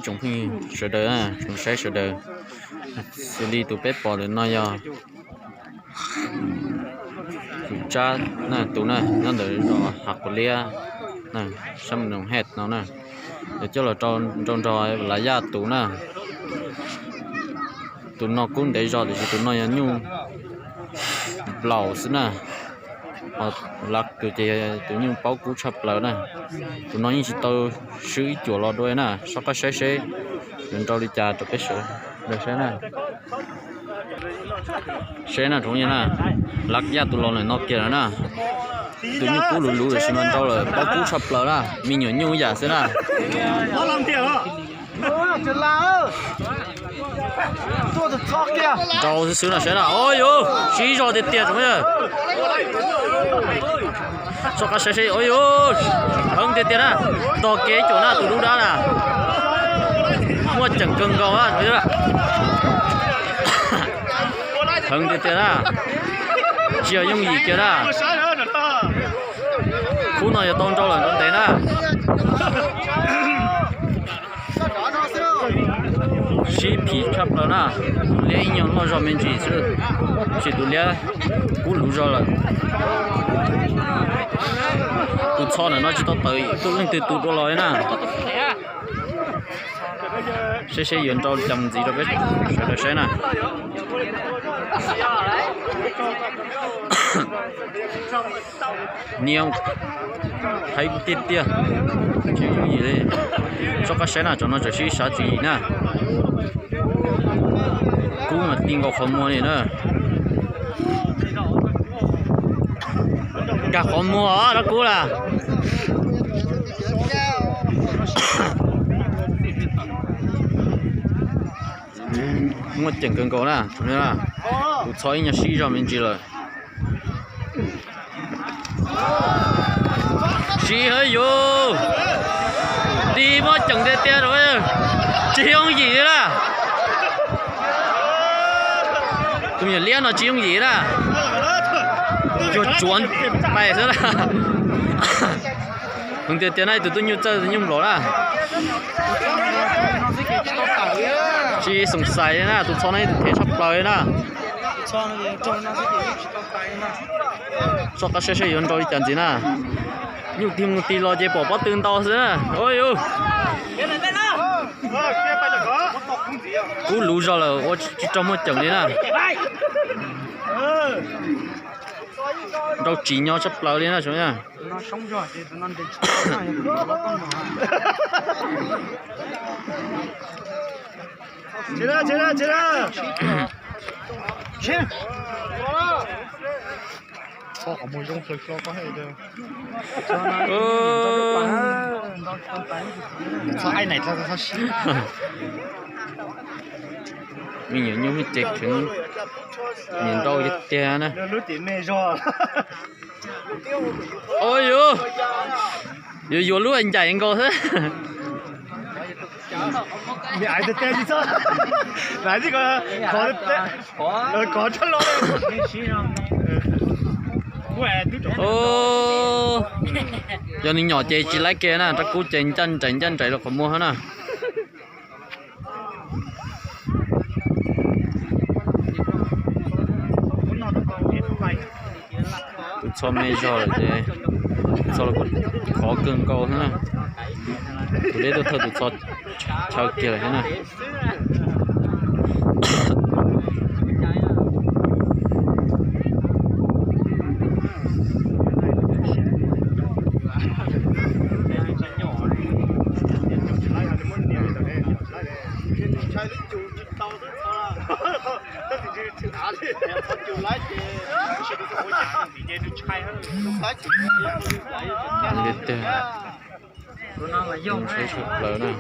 Tsoom phooj ywg sawv daws, tsoom saib sawv daws, xws li tus peb pom ntawm no yog tus Tsab na, tus na nyob ntawm zos Hav Quav Liab, sab Moos Hej no na, yuav coj los rau nrog Lav Yaj tus na. Tus no kub ntev zog tiam sis tus no yog nyuj nplaum xwb na. Ho Lav tus ces tus nyuj paub kub tshaj plaws na. Tus no yeej tsis tau swb ib cuam los dua na, soj qab saib seb yuav nrau li cas rau peb sawv daws saib na. Seb na tsoom na, Lav Yaj tus los ntawm no kiag lawm na. Tus nyuj kub luv luv tiam sis mas nrau lawm paub kub tshaj plaws na, me nyuam nyuj yam xwb na. Nrau xwb xwb no saib na, o yus sib zog tiag tiag tsoom. Soj qab saib seb, o yus heev tiag tiag na, tog kev cuam na tus dub dab na. Muaj ceem kawg nkaus na. Heev tiag tiag na, tsis yog yooj yim kiag na. Khub no yuav tau nrau lawm nrau ntev na. Sib phim tshaj plaws na, tus liab ib nyuag loj zog me ntsis xwb, tab sis tus liab kub luv zog lawm. Tus txho ntawm no tsis tau tawm leej twg tus dua los li na. Saib seb yuav nrau li cas mus ntxiv rau peb sawv daws saib na. Niam, heev tiag tiag, tsis yooj yim li. Soj qab saib na, cov no tseem sib sav tswv yim na. Kub mas ti nkaus qhov muag li na. Nkag qhov muag os dab kub na. Muaj ceem kawg nkaus na, tus txho ib nyuag sib zog me ntsis lawm. Sib hawb yus, ti muaj ceem tiag tiag, tsis yooj yim li na. Tus me nyuam liab no tsis yooj yim na, cuag tsuav pais xwb na. Heev tiag tiag na, tus tub nyuj txawj tus nyuj nplaum na. Tsis xoom xais li na, tus txho no tus them tshaj plaws li na. Soj qab saib seb yuav nrau li cas ntxiv na. Nyuj tig mus tig los ces pom pob tw ntau xwb na. Kub luv zog lawm ua tsis raug muaj ceem li na. Nrau tsis nyo tshaj plaws li na. Me nyuam nyuj me ces kheev, niam nrau tiag tiag na. Yuav yuav lub ncaim nkaus xwb. Yog nws nyom ces tsis laib kiag na, rab kub ces ncaj nraim ncaj nraim rau qhov muag na. Tus txho me zog lawm ces tus txho los kuj khov kawg nkaus thiab na. Tus deb tuaj thawj tus txho chaw kiag lawm thiab na. Ntshai tshaj plaws na.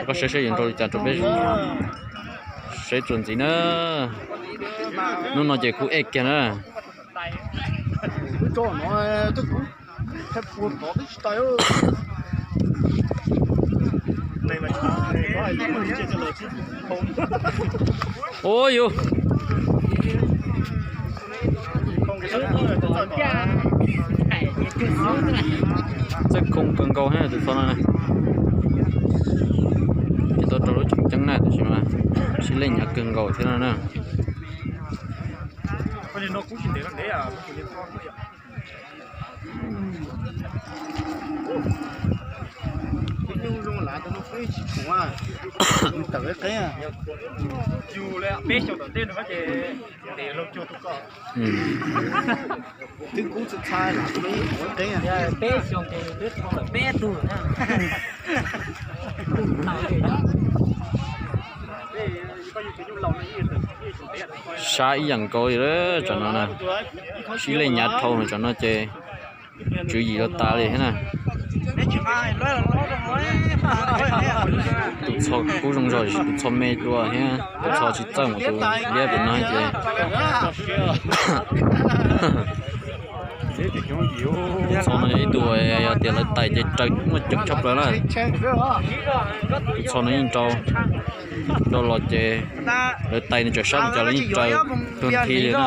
Koj saib saib yuav nrau li cas rau peb saib txuas ntxiv na. Hnub no ces kuv ej kiag na. Ua yus. Txawj khoo kawg nkaus thiab tus txho no na. Ces tau rau lub tseem ceeb na, tab sis mas sib leej hnyav kawg nkaus thiab no na. Sab ib yam nkaus li lawm tsam no na. Sib leej hnyav dhau no tsam no ces tswv yim los tas li thiab na. Tus txho kub zoo zog, tus txho me dua thiab tus txho tsis txawj mus tus liab pem no ces tus txho no yog ib tug yog tias lawv tais ces raws muaj ceem tshaj plaws na. Tus txho no yeej rau, rau los ces lawv tais nws tseem sab mus cas lawv yeej raws tug nthi li na.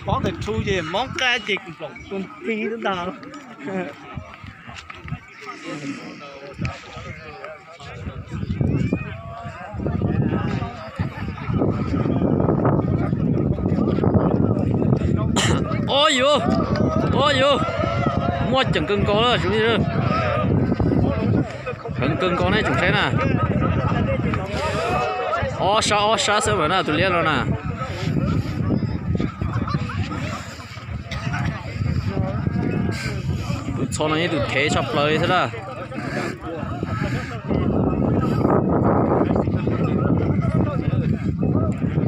Pob tawm tsu ces mob qab ces kuv ploom tus nthi ntag. Ob yus, ob yus, muaj ceem kawg nkaus lawm. Heev kawg nkaus ne tsoom saib na. Ob sab ob sab xwb mas na tus liab no na. Tus txho no yeej tus thev tshaj plaws li xwb na.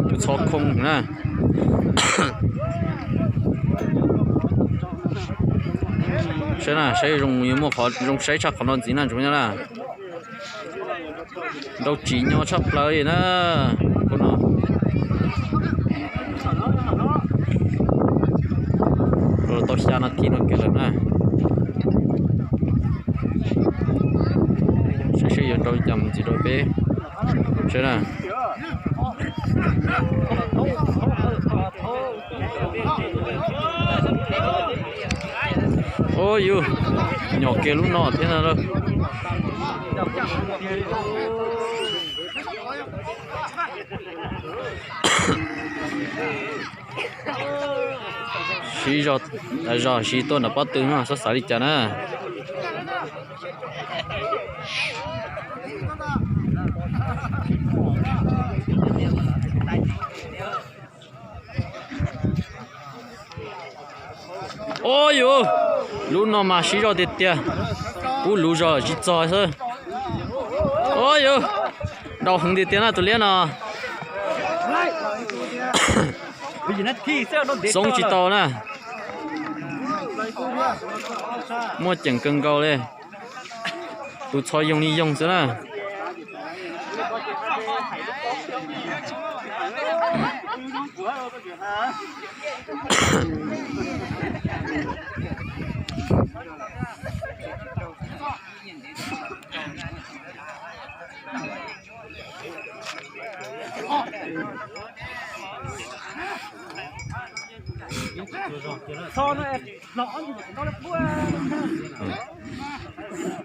Tus txho khoo na. Saib na, saib zoo yuav muaj qhov zoo saib tshaj qhov no ntxiv na tsoom nyob na. Nrau tsim nyog tshaj plaws li na. Kuv no los tau xya nas this no kiag lawm na. Saib seb yuav nrau li cas mus ntxiv rau peb saib na. Ua yus, nyom kiag lub no thiab na lauj. Siv zog, zog siv tuaj nram pob tw no xav xav li cas na. Ua yus, lub no mas siv zog tiag tiag, kub luv zog tsis txog xwb. Ua yus, nrau heev tiag tiag na tus liab no. Xoob tsis tau na. Muaj ceem kawg nkaus li. Tus txho yoog li yoog xwb na.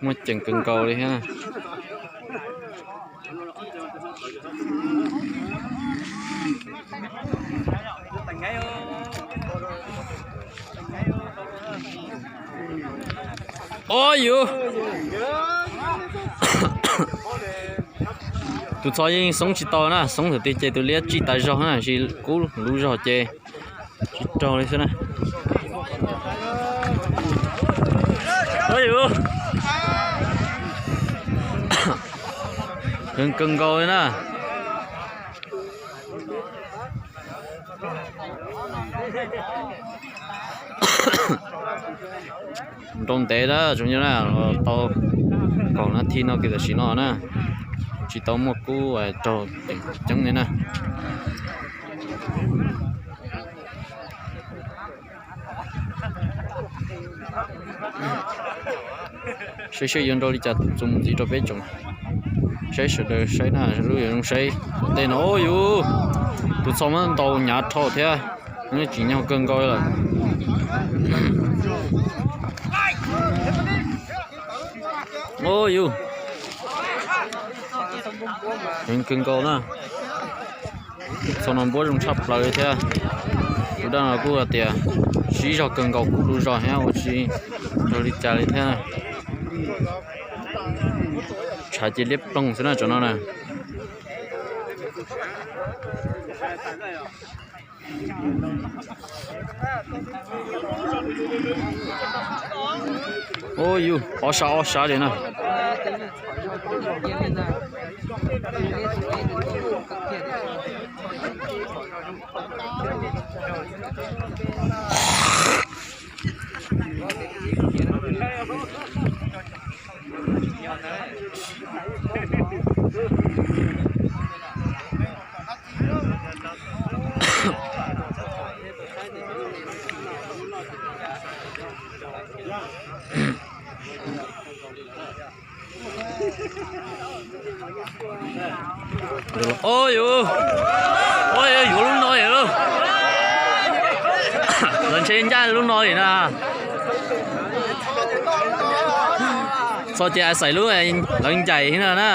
Muaj ceem kawg nkaus li thiab. Ua yus, tus txho yeej xoob tsis tau na, xoob thaum twg ces tus liab tsij tas zog na, sis kub luv zog ces tsis raug li xwb na. Heev kawg nkaus li na. Nrau ntev na, tau kaum nas this no kiag tam sim no na, tsis tau muaj kub raug ceeb li na. Saib seb yuav nrau li cas tus txuas mus ntxiv rau peb tsoom saib sawv daws saib na, lub yuav zoo saib. Tej no yus tus txho muab ntaus hnyav dhau thiab, tsim nyog kawg nkaus lawm. Yus heev kawg nkaus na. Txho no npuab zoo tshaj plaws thiab. Tus dab no kuj hais tias sib zog kawg nkaus, kub lub zog thiab ua si zoo li cas li thiab. Tshav ces liab ploog xwb na tsam no na. Ua yus ob sab ob sab li na. Ua yus, ua yus yuav lub no lawm lauj. Lawv ntshe ncaj lub no li na. Txog ces xaiv lub lawv ncaim na na.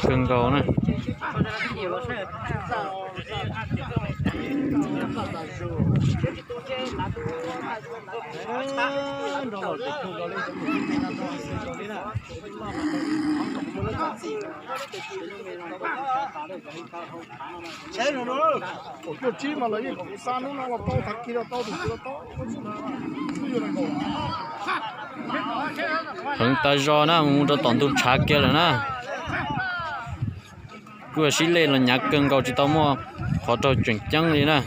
Kawg nkaus na. Tsheb no, kaum cuaj tsib mas lawv yeej kom kuv xa hnub no los tau, tag kis los tau, tus twg los tau. Heev tas zog na, mus rau tom ntug tshav kiag lawm na. Kuj sib lej los hnyav kawg nkaus, tsis tau muaj qhov raug tseem ceeb li na.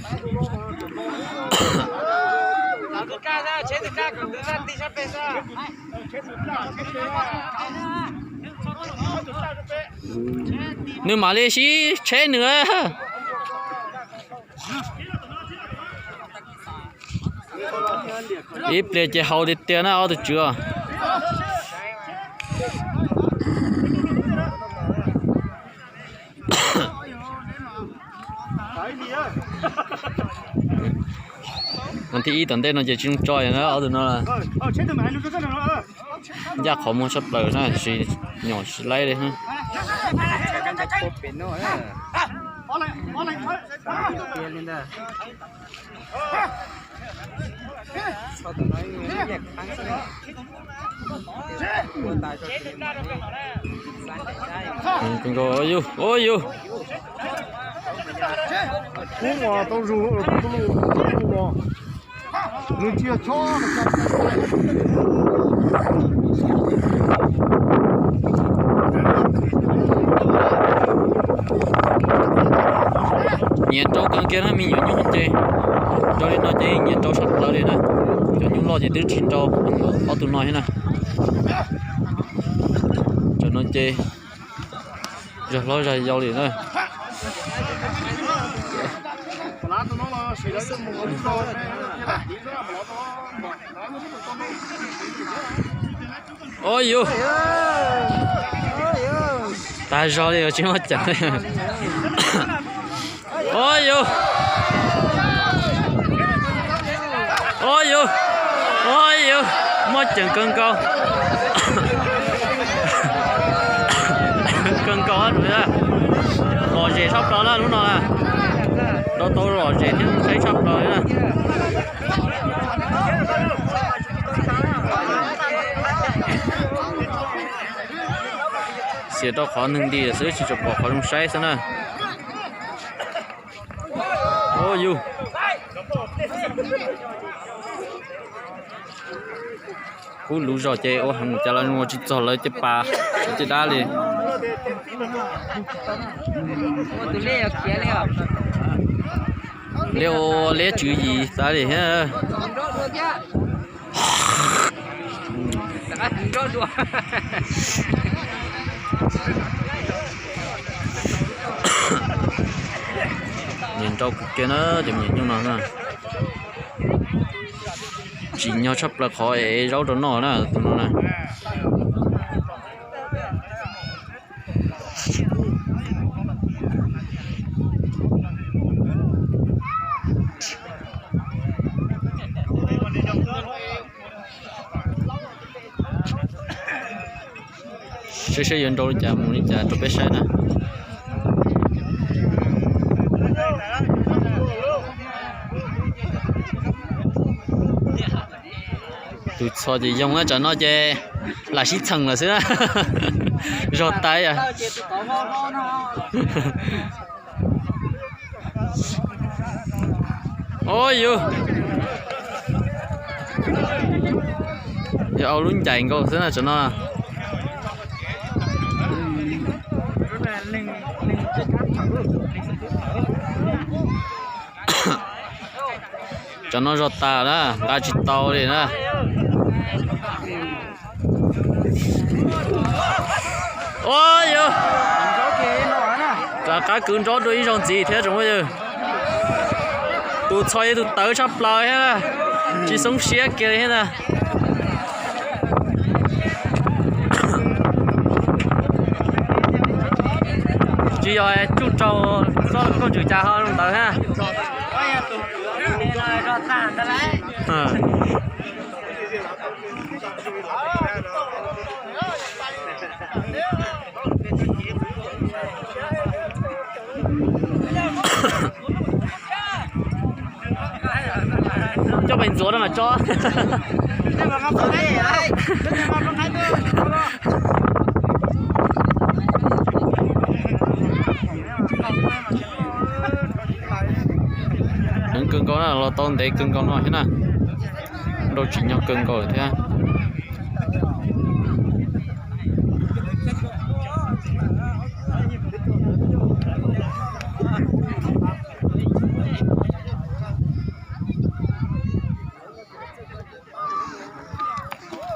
Nws mam li sib tsheb nws. Ib pliag ces haus tiag tiag na ob tug tswv. Thib ib tom ntej no ces tsis zoo tso na ob tug no. Ncaj qhov muag tshaj plaws na, tsis nyom tsis laib li. Ua yus, ua yus. Kub mas tau zug, kub lub, kub lub no. Nws tsis yog chob. Nyias rau kawg kiag na, me nyuam nyuj ces rau li no ces nyias rau sab plaws li na. Cov nyuj loj ces twb tsis rau ob tug no thiab na. Cov no ces zog hlob zog yau li na. Ua yus, tag zog li tsis muaj ceem. Ua yus, ua yus, ua yus, muaj ceem kawg nkaus. Kawg nkaus, lom zem tshaj plaws na lub no. Rau tau lom zem thiab saib tshaj plaws li na. Txias rau qhov neeg nti xwb, tsis tshua pom qhov zoo saib xwb na. Ua yus kub lub zog ces ua heev mus cas los ua tsis txog lawv caj pas, lawv caj dab li. Liab ua liab tswv yim tas li thiab. Nyiam nrau kawg kiag na cov me nyuam nyuj no na. Tsim nyog tshaj plaws qhov es zaub rau noj na tus no na. Saib saib yuav nrau li cas mus li cas rau peb saib na. Tus txho ces yoo na, tsam no ces lam sib txheem lawm xwb na. Zog tas yom. Ua yus, yog au lub ncaim nkaus xwb na tsam no. Tsam no zog tas na, nqa tsis tau li na. Ua yus, rov qab kwv nrau dua ib zaug ntxiv thiab tsoom phooj ywg. Tus txho yog tus tawv tshaj plaws thiab, tsis xoob siab kiag li thiab ntag. Tsis yog tsuj rau txoj koj tswm cas ho zoo ntawd thiab. Coj pais ntxuav rau mas tso. Heev kawg nkaus na, los tau ntev kawg nkaus no thiab na. Nrau tsim nyog kawg nkaus thiab.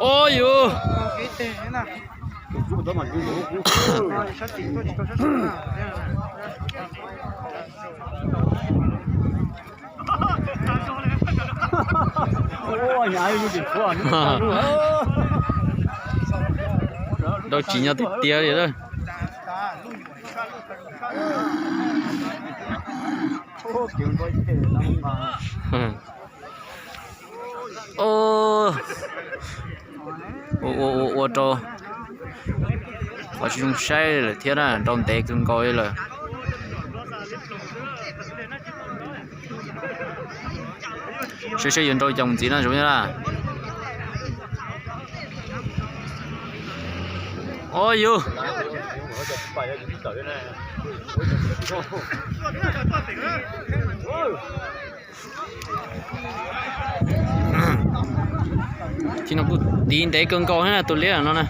Ua yus, nrau tsim nyog tiag tiag li lawm. Ua ua ua ua rau qhov tsis zoo saib lawm thiab na, nrau ntev kawg nkaus li lawm. Saib saib yuav nrau li cas mus ntxiv na tsoom phooj ywg na. Ua yus, tib no kuj tiv ntev kawg nkaus thiab na tus liab no na.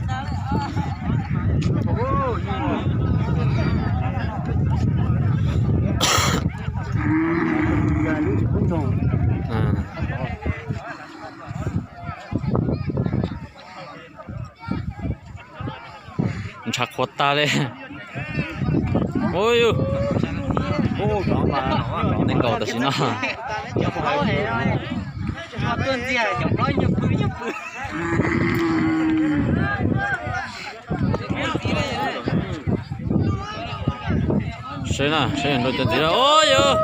Ntshav qhuav tag li. Ua yus, nees nkaum tam sim no. Saib na, saib nrau cov ntxiv na. Ua yus,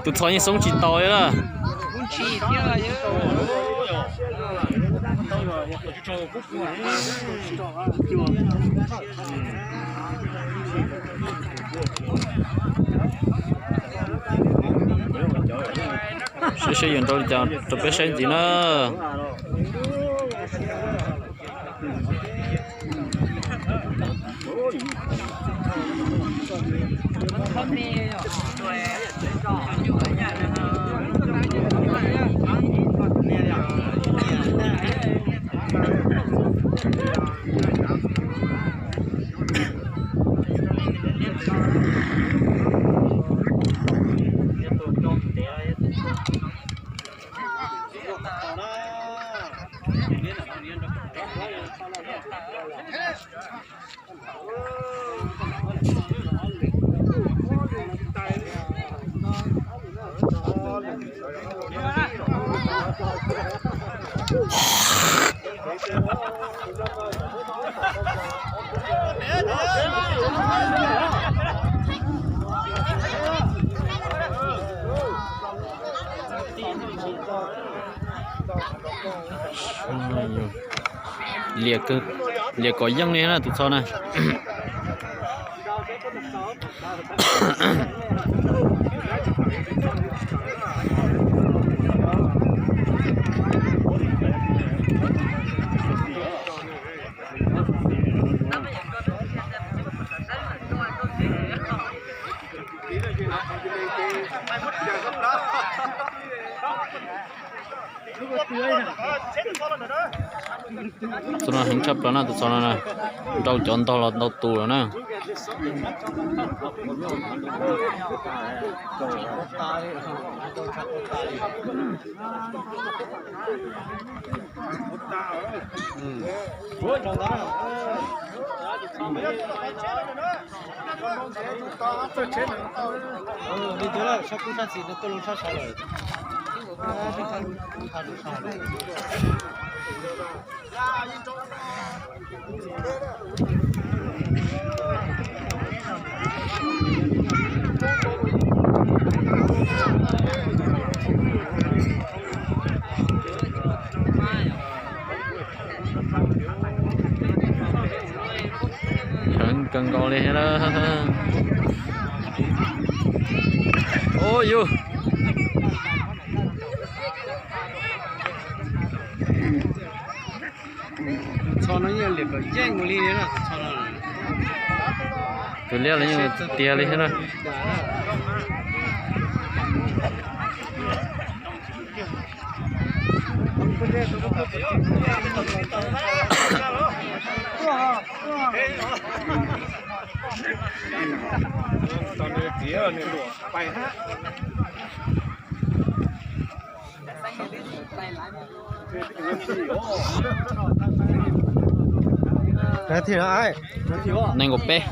tus txho yeej xoob tsis tau li na. Saib saib yuav nrau li cas rau peb saib ntxiv na. Liam kom yeej li na tus txho na. Txog no heev tshaj plaws na tus txho no na, nrau cov ntog los ntau tus lawm na. Heev kawg nkaus li thiab na. Ub yus. Txho no yeej liam kom yeej ua li na, txho no. Tus liab los yeej tiag li thiab na. Nees nkaum peb.